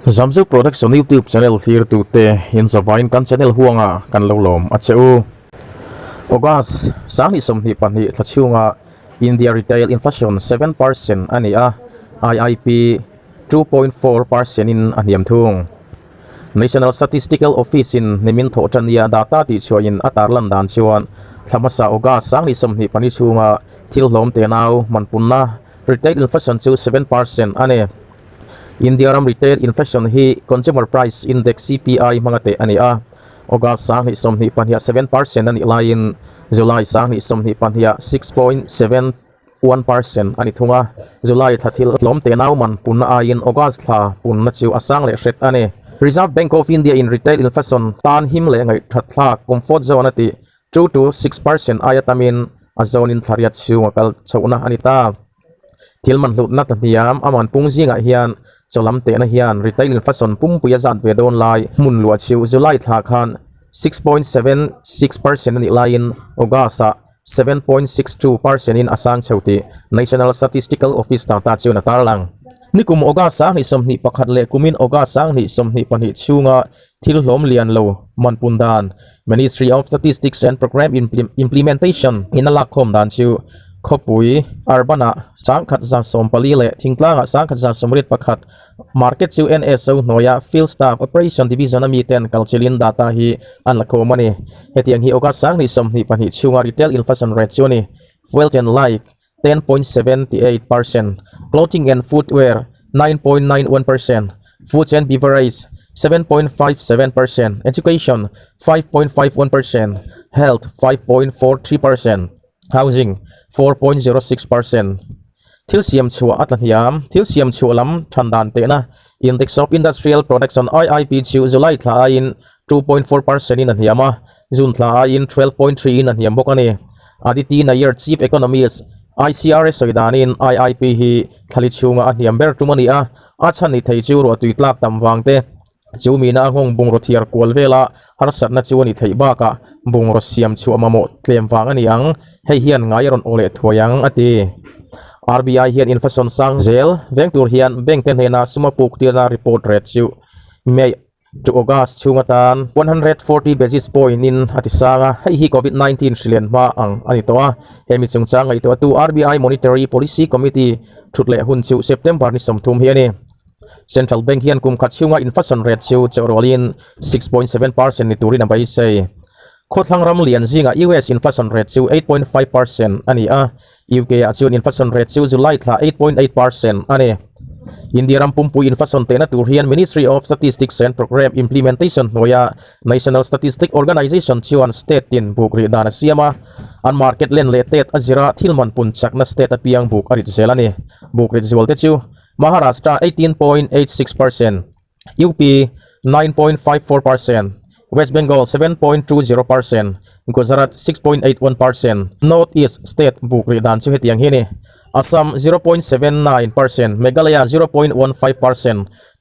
Zamzuk Production YouTube channel thlirtute in zavain kan channel huanga kan lo lawm a che u. August 2022 thla chhunga India retail inflation 7% a ni a, IIP 2.4 percent in a hniam thung. National Statistical Office in nimin thawh tania data tihchhuahin a tarlan dan chuan thla hmasa August 2022 chhunga thil hlawm tenau manpunna retail inflation chu 7% a ni. India ram retail inflation hi Consumer Price Index, CPI, hmanga teh a ni a. August 2022 ah 7% a nih laiin July 2022 ah 6.71% a ni thung a. July thla thil hlawm teh nau man punna aiin August thla punna chu a sang leh hret a ni. Reserve Bank of India in retail inflation tan him leh ngaihthat thlak, comfort zone, a tih 2 to 6% aia tamin a zawnin thla riat chhunga kal chhohna a ni ta. Thil man hlutna ta hniam a man pung zingah hian chawlam tehna hian retail inflation pumpui a zat ve dawn lai hmun luah chhiu July thla khan 6.76% a nih laiin August-ah 7.62% in a sang chho tih National Statistical Office data chuan a tarlang. Nikum August 2021 leh kumin August 2022 chhunga thil hlawm lian lo man pun dan Ministry of Statistics and Programme Implementation in a lakkhawm dan chu khawpui urban ah 1,140 leh thingtlang ah 1,181 market chu NSO hnuaia Field Staff Operation Division a miten kalchilin data hi an la khawm a ni. Hetiang hi August 2022 chhunga retail inflation rate chu a ni. Fuel and like 10.78%, clothing and footwear 9.91%, foods and beverage 7.57%, education 5.51%, health 5.43%, housing 4.06%. Thil siam chhuah a tla hniam. Thil siam chhuah lam than dan tehna Index of Industrial Production IIP chu July thla aiin 2.4% in a hniam a, June thla aiin 12.3 in a hniam bawk a ni. Aditi Nair, Chief Economist, ICRS sawi danin IIP hi thlali chhunga a hniam ber tum a ni a, a chhan ni thei chu ruahtui tlak tam vang te chu mina a nghawng bungraw thiar kual vela harsatna chu a ni theih bakah bungraw siam chhuah mamawh tlem vang a ni ang, hei hian ngai a rawn aw leh thuai ang, a ti. RBI hian inflation sang zel veng tur hian bank te hnena sum a puk tirna report rate chu May to August chhung atan 140 basis point in a ti sang a, hei hi Covid-19 hri lian hma ang a ni tawh a. Hemi chungchang ngaihtuahtu RBI Monetary Policy Committee thut leh hun chu September ni 30 hi a ni. Central Bank hian kum khat chhunga inflation rate chu cheuh rualin 6.7% ni turin a beisei. Khawthlang ram lian zingah US inflation rate chu 8.5% a ni a, UK ah chuan inflation rate chu July thla 8.8% a ni. India ram pumpui inflation tehna tur hian Ministry of Statistics and Programme Implementation hnuaia National Statistic Organisation chuan state tin buk rih dan a siam a, an market len leh tet a zira thil man pun chakna state apiang buk a rit zel a ni. Buk rit zual te chu Maharashtra 18.86%, UP 9.54%, West Bengal 7.20%, Gujarat 6.81%, North East state buk rih dan chu hetiang hi a ni, Assam 0.79%, Meghalaya 0.15%,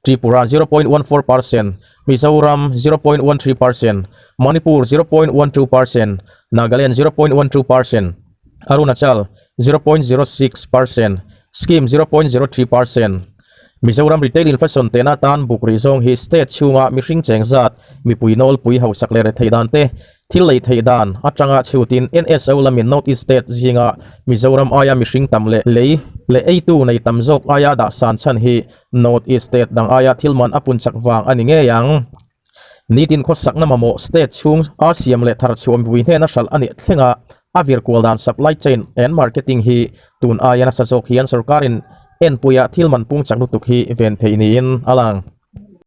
Tripura 0.14%, Mizoram 0.13%, Manipur 0.12%, Nagaland 0.12%, Arunachal 0.06%, Sikkim 0.03%. Mizoram retail inflation tehna atan buk rih zawng hi state chhunga mihring cheng zat, mipui nawlpui hausak leh rethei dan te, thil lei theih dan atanga chhutin NSO lamin North East state zinga Mizoram aia mihring tam leh lei leh eitu nei tam zawk aia dah san chhan hi North East state dang aia thil man a pun chak vang a ni ngei ang. Nitin khawsakna mamawh state chhung a siam leh thar chhuah mipui hnena hralh a nih thlenga a vir kual dan supply chain and marketing hi tun aia nasa zawk hian sorkarin enpuia thil man pung chak lutuk hi ven theih niin a lang.